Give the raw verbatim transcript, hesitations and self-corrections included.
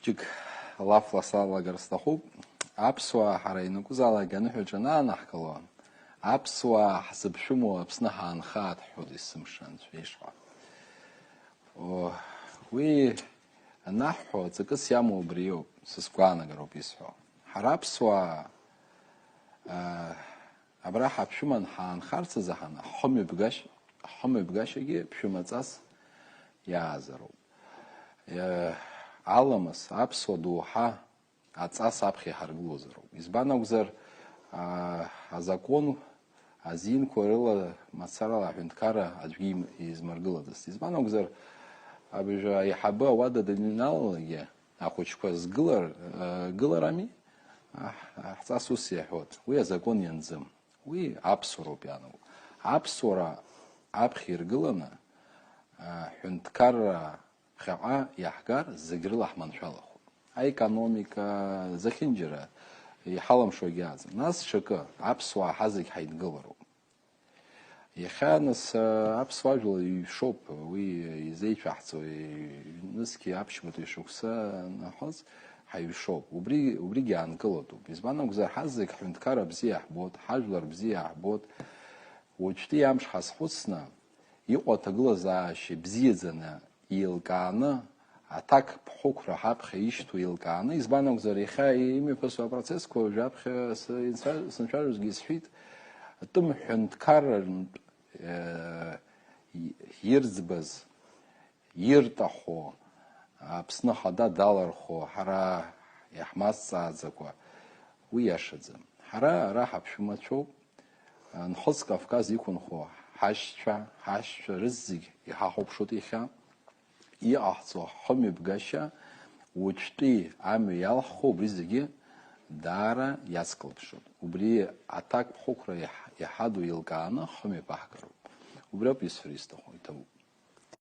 Џьык лафла салагар сҭахуп. Аԥсуаа ҳара ианакәызаалак аныҳәаҿа анаанаҳкыло, аԥсуаа ҳзыԥшәымоу Аԥсны ҳаанхааит ҳҳәоит есымша анцәа ишҳәа. О, уи анаҳҳәо, ҵакыс иамоу убриоуп, сызгәаанагароуп исҳәо. Ҳара аԥсуаа, аа, абра ҳаԥшәыман ҳаанхарц азы ҳана, ҳхымҩаԥгашь-, ҳхымҩаԥгашьагьы ԥшәымаҵас иаазароуп. Е, аламыс, аԥсуа доуҳа аҵас аԥхьа иҳаргылозароуп. Избан акәзар, аа, азакәын азинқәа рыла мацарала аҳәынҭқарра аӡәгьы им-, измыргылаӡацт. Избан акәзар, абыржәы аиҳабы ауада даныҩналалакгьы, ахәыҷқәа згылар, э, гыларами? Аҳ-, ҳҵас ус иаҳәоит, уи азакәын ианӡым. Уи аԥсуароуп иаанаго. Аԥсуара аԥхьа иргыланы, э, ҳәынҭқарра ԥхьаҟа иаҳгар, зегь рыла ҳманшәалахоит. Аекономика, зехьынџьара иҳалымшо егьаазым. Нас ҽакы, аԥсуаа ҳазегь ҳаидгылароуп. Иахьа, нас, аԥсуа жәлар иҩшоуп, уи изеицәаҳҵо, ҩнызқьи аԥшьбатәи шықәса анаҳәоз ҳаҩшоуп. Убри, убригьы аанкылатәуп. Избан акәзар, ҳазегь ҳҳәынҭқарра бзиа ҳбоит, ҳажәлар бзиа ҳбоит. Уаҵәтәи амш ҳазхәыцны, иҟоу аҭагылазаашьа бзиаӡаны еилкааны, аҭакԥхықәра ҳаԥхьа ишьҭоу еилкааны, избан акәзар, иахьа имҩаԥысуа апроцессқәа уажәаԥхьа с-, инцәа-, сынцәажәозгьы исҳәеит, тәым ҳәынҭқарратә, э, и-, ирӡбаз, ирҭаху, Аԥсны Ахада далархәу, ҳара иаҳмазҵааӡакәа, уи иашаӡам. Ҳара ара ҳаԥшәымацәоуп, Нхыҵ Кавказ иқәынхо ҳашьцәа, ҳашьцәа рызегь иҳахәаԥшуеит иахьа. Иҟаҳҵо ҳхымҩаԥгашьа, уаҵәтәи амҩа иалҳхуа убри зегьы даара иацклаԥшуеит. Убри аҭакԥхықәра иаҳ-, иҳадоу еилкааны ҳхымҩаԥаҳгароуп. Убри ауп исҳәар исҭаху, иҭабуп.